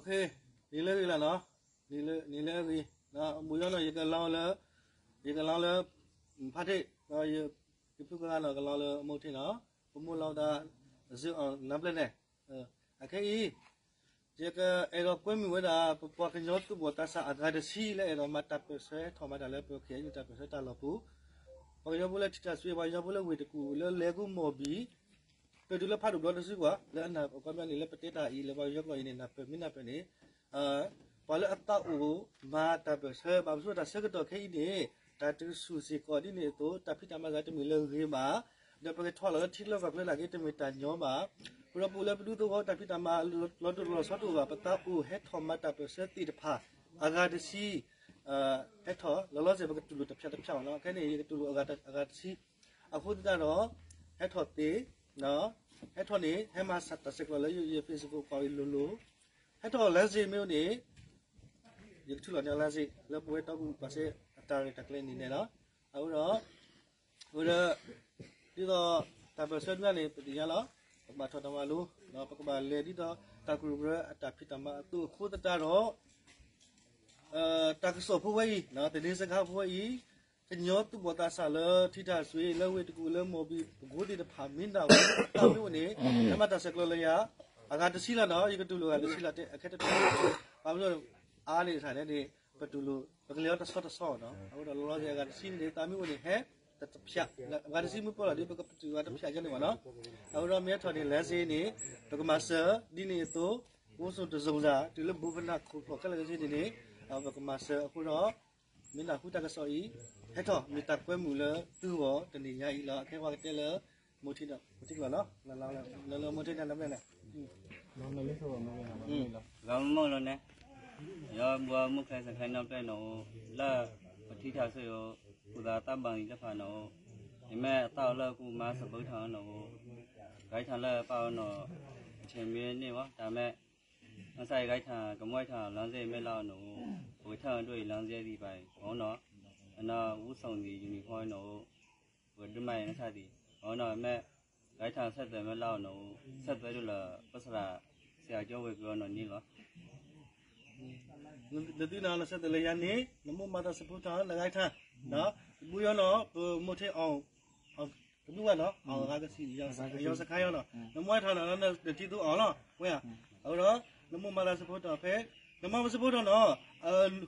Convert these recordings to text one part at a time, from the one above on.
နံၤလၢအဂ့ၤလီၤနီၤ, နံၤလၢအဂ့ၤ, ဘူးယီၤနီၤ ယကလီလၢ, ယကလီလၢ, ဖးထ့ၣ်, ဒီးယဖုကဂၤနီၤ ကလီလၢမိၢ်ထ့ၣ်နီၤ, ပမိၢ်လီၤဒၣ်, စ့အီၤနါပျဲၢ်န့ၣ်, အခဲအံၤ, ယကအဲၣ်ဒိးကွဲမုာ်ဝဲဒၣ် ပပှၤကညီသူၣ်ဘီၣ်သးစၢ်အဂၤတဆံလၢအဲၣ်ဒိးမၤတၢ်ပၢၢ်ဆၢ ဟဲထီၣ်မၤတၢ်လၢပ ခ့ၣ်အဲၣ်ယူၣ် တၢ်ပၢၢ်ဆၢတၢ်လီၢ်ပူၤ, ပှၤကညီဖိလၢထံတၢ်စွ့ ပှၤကညီဖိလၢဝ့ၢ်တကူၣ် လၢလဲၤကူမီၢ်ဘံၣ် ပတုၤလၢဖးဒိၣ်ဘျီတစုကွၢ် လၢအနၢ်ပၢၢ်ကီမီန့ၣ် လၢပတဲတၢ်အံၤ လၢပှၤကညီကျိာ်အံၤန့ၣ် နၢ်ပၢၢ်မ့ၢ်နၢ်ပၢၢ်န့ၣ်, ပှၤလၢအသးအိၣ်မၤတၢ်ပၢၢ်ဆၢ ဘၣ်မနုၤတၢ်ဆၢကတီၢ်ခဲအံၤန့ၣ် တၢ်တကဆူၣ်စ့ၢ်ကီးဒ်န့ၣ်အသိး တၢ်ဖံးတၢ်မၤဂၤတမ့ၢ်လၢအဂ့ၤဘၣ်, ဒီးပကထီၣ်လီၤလၢထံလီၢ်ကီၢ်ချၢနာ်က့ တမ့ၢ်တၢ်ညီဘၣ်, ပဒီပုၢ်ဝဲၢ်လၢပဒူသဝီတၢ်ဖံးတၢ်မၤလီၤတိၢ်လီၤဆီတအိၣ်ဘၣ် ပသးအိၣ်ဟဲထီၣ်မၤတၢ်ပၢၢ်ဆၢသ့ၣ်တဖၣ် အဂၤတဆံ ဟဲထီၣ်လီၤလီၤဆဲး ပကတူၢ်လိာ်တဖျးတဖျးအီၤနီၤ, အခဲန့ၣ် ယကတူၢ်လိာ်အဂၤတဆံ, အဃိသတးဒီး ဟဲထီၣ်သ့, ဟဲထီၣ်န့ၣ် ဟဲမၤတၢ်ဆဲးကျိးလၢယ Facebook ပီၤအံၤလိၤလိၤ, ဟဲထီၣ်လၢစ့မ့ၢ်အိၣ်န့ၣ် ယကထုးလီၤန့ၢ်အီၤလၢစ့ လၢပဝဲတီကူၣ်ပာ်စဲအတၢ်ရဲၣ်တၢ်ကျဲၤန့ၣ်န့ၣ်လီၤ, အဃိဒီး, အဃိဒီး, ဒ်သိး, တၢ်ပၢၢ်ဆၢဒုးန့ၣ် ပသ့ၣ်ညါလီၤ, ပကဘၣ်ထီၣ်တၢ်မၤလိ, ပကဘၣ်လဲၤဒ်သိး တၢ်ကရူၢ်ကရၢအတၢ်ဖံးတၢ်မၤအသိးအဃိသတးဒီး တၢ်ကစီၣ်ဖိဝဲအံၤ, သန့ၤစခါဖိဝဲအံၤ, ကညီသူၣ်ဘီၣ်သးစၢ်လၢထံတၢ်စွ့ လၢဝ့ၢ်တကူၣ်လၢမီၢ်ဘံၣ်ပကိးသ့ၣ်တဖၣ်မ့ၢ်နၢ်ဝဲ တၢ်မ့ၢ်အိၣ်န့ၣ်, ဟဲမၤတၢ်ဆဲးကျိးလၢယၤ, အဂၤတဆံလီၤနီၤ, ယကတူၢ်လိာ်အဂၤတဆံလီၤ အခဲတဖျၢၣ်, ဘၣ်မနုၤ, အါန့ၣ်တခါန့ၣ်, ပတူၢ်လိာ် ပကလဲၤအီၤတဆီတဆီနီၤ, အဃိဒီးလီၤလီၤဆဲးအဂၤတဆံန့ၣ် တၢ်မ့ၢ်အိၣ်န့ၣ်ဟဲ, တဖျး, အဂၤတဆံမ့ၢ်ပၢလီၤဒီး ပကပတုာ်အဂၤတဖျးကဲန့ၣ်မ့ၢ်နီၤ, အဃိဒီးမ့ၢ်ဟဲထီၣ်န့ၣ် လၢစ့န့ၣ်, ပကမၤစၢၤ, ဒ်န့ၣ်အသိး, အိၣ်ဆိးတစုံစၢ် တုၤလၢဘူးပနၢ်ခိၣ်ဖျိးခဲလၢာ်ကစ့န့ၣ်န့ၣ်, ပကမၤစၢၤအဃိဒီး မ့ၢ်နၢ်ဟူတၢ်ကစီၣ်အံၤ, ဟဲထီၣ်မ့ၢ်တၢ်ကွဲမုာ်လၢသုဂီၢ်တနံၤညါအံၤလီၤ, အခဲပှၤကတဲလၢ, မိၢ်ထံဒီး, မိၢ်ထံကလီၤနီၤ, လၢမိၢ်ထံန့ၣ်လၢမ့ၢ်လဲၣ်, ဂီၤမုၢ်လီၤန့ၣ်, ယဘှီမုၢ်ခဲစခါနီၣ်ကျဲနီၤအိၣ်, လၢပထံထၣ်ဆိၣ်အံၤ, ပူၤသးသးဘၣ်လံတဖၣ်နီၤအိၣ်, ယမ့ၢ်အသးအိၣ်လၢပူၤမၤစၢၤဘၢထီၣ်နီၤအိၣ်, ဂဲထၢၣ်လၢပၢ်အီၤနီၤ, အထံမ့ၢ်န့ၣ်ဝဲ တၢ်မ့ၢ် မ့ၢ်စးအံၤဂဲထၢၣ် ကမွဲထၢၣ်လီၤစ့မ့ၢ်လၢအီၤနီၤအိၣ်, ပကထၢၣ်ဒိၣ်အံၤလီၤစ့သံပာ်အံၤ အီၤနီၤ, အနီၤ ဝူစိာ်သံ uniform နီၤအိၣ်, ပကဒုးမၤအံၤမ့ၢ်စးသံ, အီၤနီၤ မ့ၢ် ဂဲထၢၣ်ဆၢထၢၣ်မ့ၢ်လၢအီၤနီၤအိၣ်, ဆၢထၢၣ်ဒိၣ်လၢ ပစရၣ် ဆရာကျော်ဝေကီၤနီၤန့ၣ်လီၤ. နသုနီၤ နဆၢထၢၣ်လၢယၤန့ၣ် နမိၢ်မၤတၢ် support ထီၣ် နဂဲထၢၣ်, ဘူးယီၤနီၤ ပမိၢ်ထ့အီၤ, တဘျုးဘၣ်နီၤ အဂၤကဆံ, ယီၤစခါယီၤနီၤ, နမိၢ်ထီၣ်နီၤ နထံသိအီၤလီၤ, ဝဲဧါ, အဃိဒီး နမိၢ်မၤတၢ် support ထီၣ်ဖဲ, နမၤမ့ၢ် support ထီၣ်နီၤ,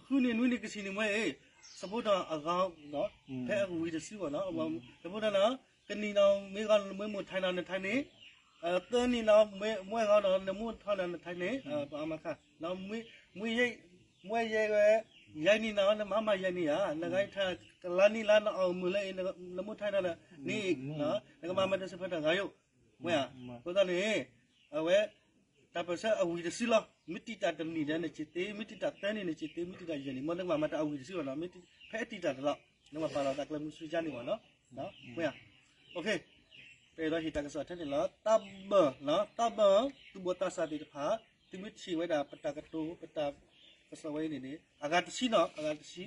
ဃုနံၣ်နွံနံၣ်ကဆံးနံၣ်မ့ၢ်အံၤ, support ထီၣ်အဂၤ, ဖဲအဝံၤတစုဘၣ်နီၤ, support ထီၣ်နီၤ, ကနံၣ်နီၤ မ့ၢ်ဂီၤနမိၢ်မိၢ်ထီၣ်နီၤ နထံန့ၣ်, သၢနံၣ်နီၤ မ့ၢ်ဂီၤနီၤ နမိၢ်ထီၣ်နီၤ နထံန့ၣ်, ပအါမးခါ, မ့ၢ်ယဲ, မ့ၢ်ယဲဝဲ, ယဲနံၣ်နီၤ နမၤမၤယဲနံၣ်ဧါ, နဂဲထၢၣ် ကလါနံၣ်လါနအီၣ်မုာ်လၢအံၤ နမိၢ်ထီၣ်နီၤ နံၣ်အံၤ, နကမၤမၤတၢ် support ထီၣ်ဂၤယိၣ်, ဝဲဧါ, အဃိသတးန့ၣ်, အဝဲ တၢ်ပၢၢ်ဆၢအဝံၤတစုလီၤ, မ့ၢ်တံာ်တာ်တနံၣ်ဒီးနစံးသ့, မ့ၢ်တံာ်တာ်သၢနံၣ်နစံးသ့, မ့ၢ်တံာ်တာ်ယဲၢ်နံၣ် မ်နကဘၣ်မၤတၢ်အဝံၤတစုလီၤနီၤ, ဖဲအတံာ်တာ်တလီၤ, နကဘၣ်ပာ်လီၤသးကျဲမုၢ်ဆူညါန့ၣ်ဘၣ်နီၤ, ဝဲဧါ, ပအဲၣ်ဒိးဟ့ၣ်တၢ်ကစီၣ်ထဲန့ၣ်လီၤ, တၢ်ဘၢၣ်, တၢ်ဘၢၣ် သူၣ်ဘီၣ်သးစၢ်သ့ၣ်တဖၣ်, သုမ့ၢ်ထံၣ်ဝဲဒၣ်ပတၢ်ကတိၤ ပတၢ်ကစီၣ်ဝဲအံၤန့ၣ်န့ၣ် အဂၤတဆံနီၤ အဂၤတဆံ,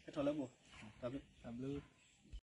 ဟဲထီၣ်လၢဘိၣ်, တၢ်ဘျုး